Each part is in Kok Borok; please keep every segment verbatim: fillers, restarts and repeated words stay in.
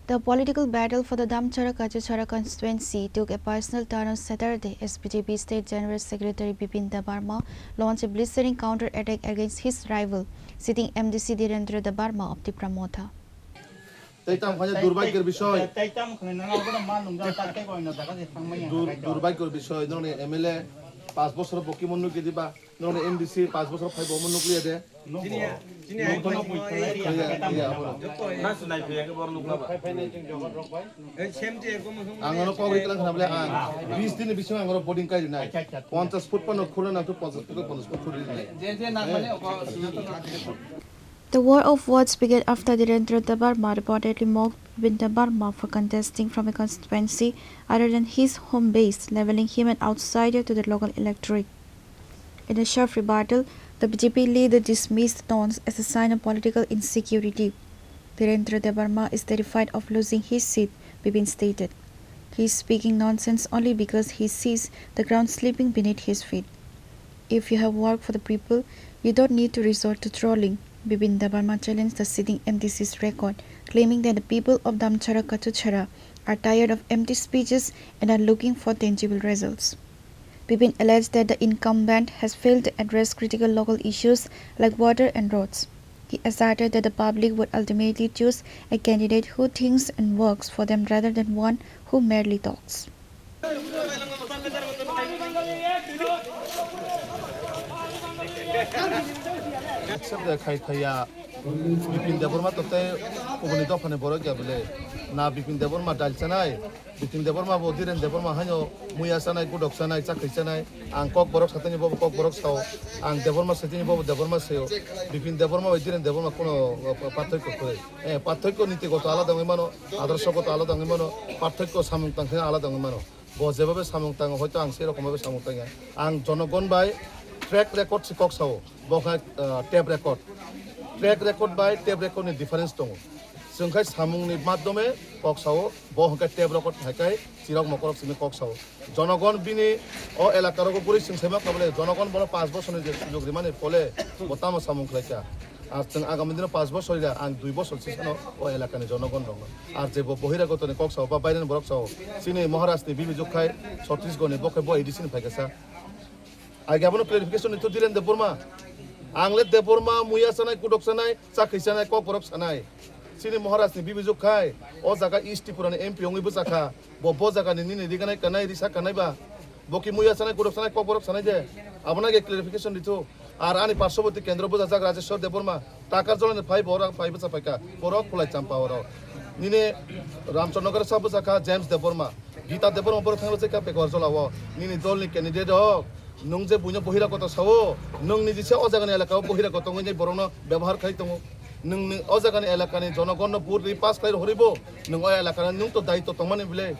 The political battle for the Damchara Kachuchara constituency took a personal turn on Saturday as B J P State General Secretary Bipin Debbarma launched a blistering counter-attack against his rival, sitting M D C Dhirendra Debbarma of Tipra Motha. Tei tamo khaina durbagyor bisoi. Tei tamo khaina nang abo ma nung jang tak tei koino jaga se thang manya. Dur-, durbagyor bisoi, noni M L A pas bosor bo kimo nukya diba, noni M D C pas bosor phai bo mo nukliya de. Chini ya, chini ya, Nukliya, iya, abono. Na sinai phiya ke bor nukla ba. Ang ano kok riklang khna bole ang bis din ni bisingo ang oro boarding kai rinai. Ponchas foot pano khurna nang to ponchas foot, ponchas foot khurna rinai. Je je nang mane oko. The war of words began after Dhirendra Debbarma reportedly mocked Bipin Debbarma for contesting from a constituency other than his home base, leveling him an outsider to the local electorate. In a sharp rebuttal, the B J P leader dismissed the taunts as a sign of political insecurity. Dhirendra Debbarma is terrified of losing his seat, Bipin stated. He is speaking nonsense only because he sees the ground slipping beneath his feet. If you have worked for the people, you don't need to resort to trolling. Bipin Debbarma challenged the sitting M D C's record, claiming that the people of Damchara Kachuchara are tired of empty speeches and are looking for tangible results. Bipin alleged that the incumbent has failed to address critical local issues like water and roads. He asserted that the public would ultimately choose a candidate who thinks and works for them rather than one who merely talks. Accept de khai khaiya. Bipin Debbarma to tei kubuni dophani borok ya bole. Na Bipin Debbarma dal chanai. Bipin Debbarma bo Dhiren Debbarma haino muya chanai, gudok chanai, chakri chanai. Ang kok borok satini bobo kok borok sao. Ang Debbarma satini bobo Debbarma sao. Bipin Debbarma bai Dhiren Debbarma kuno, uh, pathokyo kwrwi. Eh, pathokyo niti goto alada wngwi mano, adorsho goto alada wngwi mano, pathokyo samung tangkhe alada wngwi mano. Bo jebabe samung tango, hoito ang sei rokom babe samung tangya. Ang jonogon bai track record se kok sao, bo khe, ah, tape record. Track record bai tape record ni difference tongo. Chwng khai samung ni madhyome kok sao, bo hwnkhe tape record hai khai chirok mokorok simi kok sao. Jonogon bini o elaka rogo guri chwng sai ma kha bole, jonogon bono panch bosor ni je sujog rimani phole bo tamo samung khlai kha. Ar chwng agami dino panch bosor ya, ang dui bosor sisano o elakani jonogon rokno. Ar je bo bohiragotoni kok sao ba baireni borok sao, chini Maharaj ni bibijok khai Chhattisgarh ni bo khai bo A D C ni phaikha sa. Age abono clarification ni to Dhiren Debbarma. Ang le Debbarma muya sanai, kudok sanai, chakri sanai, kok borok sanai. Chini Maharaj ni bibijok khai o jaga East Tripura ni M P wngwi bwchakha. Bo, bo jaga ni nini riganai kanai, risa kanai ba? Bo ki muya sanai, kudok sanai, kok borok sanai de? Abono age clarification di to. Ar ani parshoboti kendro bujajak Rajeshwar Debbarma, Takarjala ni phai borok phai bwsa phaikha, borok Khulai Champa oro. Nini Ramchandra Nagar sa bwsa kha James Debbarma, Gita Debbarma borok thangwi bwsa kha Pekuarjala o. Nini dol ni candidate rok, nwng je buino bohiragoto sao, nwng niji se o jaga ni elaka o bohiragoto wngwi borok no byabohar khai tongo. Nwng ni o jaga ni elaka ni jonogon no vote ri pass khai rohori bo, nwng o elaka ni nwng to daityo tongmani bile.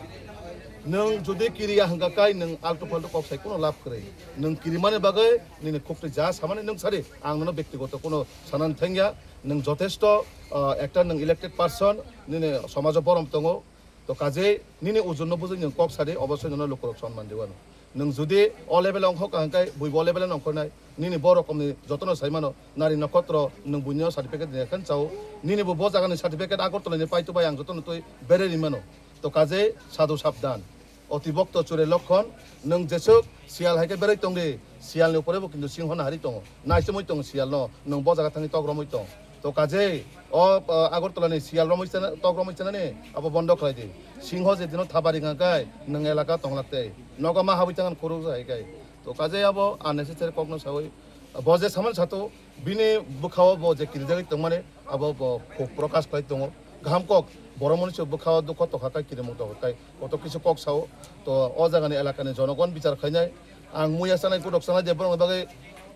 Nwng jodi kiriya hwnkha kai nwng altu faltu kok sai kuno lab kwrwi. Nwng kirimani bagwi nini khuktwi ja samani nwng sadi, ang nono bektigoto kuno sanani thangya. Nwng jothesto, ah, ekta nwng elected person, nini somajo borom tongo. To kajei nini ujunno bujui nwng kok sadi, obosoi nono lukurok sonman riwano. Nwng jodi o level ongkho kaham kai, buibo o level ongkho nai, nini bo rokomni jotono saimano, nari nokhotro nwng buino certificate ni ekhen chao, nini bo bo jagani certificate Agartala ni paitu bai ang jotono twi bereri mano. To kajei sadu sabdan. Oti bokto chure lokhon, nwng jesuk siyal hai khe berai tongdi, siyal ni upore bo kintu singho nahari tongo. Naichomwi tongo siyal no, nwng bo jaga thangwi tok romwi tong. To kajei, o, o, Agartala ni siyal romwi chana, tok romwi chanani, abo bondo khlai di. Singho je dino thapari wngkha kai, nwng elaka tonglak tei. Nogo ma habwi tangan khoro hai kai. To kajei abo unnecessary kok no sawi. Bo je samani sato, bini bwkhao bo je kirijagwi tongmani, abo bo khuk prokash khlai tongo. Gaham kok, borok mani se bwkhao dukho tokha kai, kirimung tokha kai, koto kisa kok sao. To o jagani elakani jonogon bichar khlainai. Ang muya sanai, kudok sanai je borokni bagwi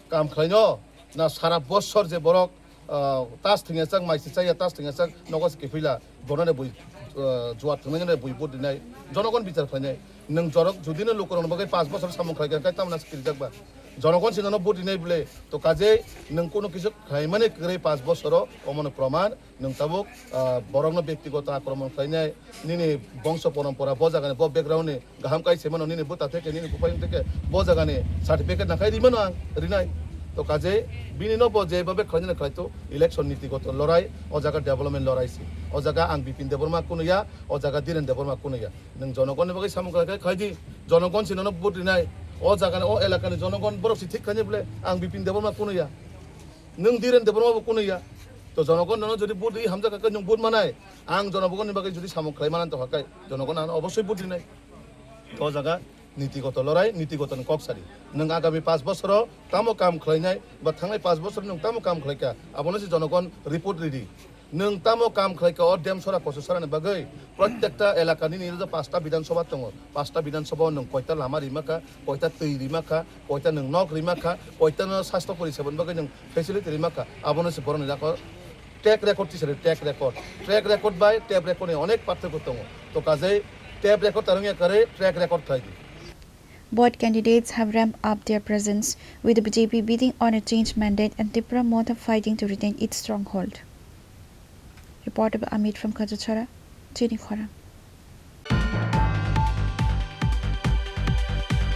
kam khlaino, na sara bosor je borok, ah, tas thwngya chak, mai se chaya, tas thwngya chak, nogo se kiphila, bono de bui, ah, juat thwngnai de bui vote rinai, jonogon bichar khlainai. Nwng jorok judino lukurokni bagwi panch bosor samung khlai kha, khe tamna se kirijak ba? Jonogon se nono vote rinai bwle, to kajei nwng kuno kisa khlaimani kwrwi panch bosoro, omono proman. Nwng tabuk, ah, borokno bektigoto akromon khlainai, nini bongso porompora bo jagani, bo background ni gaham kai se mano, nini bwta theke, nini buphayung theke, bo jagani certificate nangkhai rimano ang rinai. To kaje bini no bo je babe khlainani khlai to, election niti goto lorai, o jaga development lorai si. O jaga ang Bipin Debbarma kunuya, o jaga Dhiren Debbarma kunuya. Nung jonogon ni bagwi samung khlai khlai di, jonogon si nono vote rinai, o jaga ni, o elaka ni jonogon borok si thik khaini bole ang Bipin Debbarma kunuya. Nung Dhiren Debbarma bo kunuya. To jonogon nono jodi vote ri hamjak kha khe nung vote manai, ang jonogon ni bagwi jodi samung khlai manan to kha khe jonogon ano obosoi vote rinai. To jaga niti goto lorai, niti goto ni kok sari. Nung agami paanch bosoro tamo kam khlainai, ba thangnai paanch bosor nung tamo kam khlaikha, abono se jonogon report ridi. Nung tamo kam khlaikha o dam sora koso sora ni bagwi? Prottekta elaka nini rwjak pasta Bidhan Sabha tongo, pasta Bidhan Sabha o nung koita lama rimakha, koita twi rimakha, koita nung nok rimakha, koita no sastho poriseban bagwi nung facility rimakha, abono se boroni rako track record tisari, track record, track record bai tape record ni onek parthokyo tongo. To kajai tape record tarwngya kare track record khlai di. Both candidates have ramped up their presence, with the B J P bidding on a change mandate and Tipra Motha fighting to retain its stronghold. Reporter by Amit from Khajuchhara, Chini Khorang.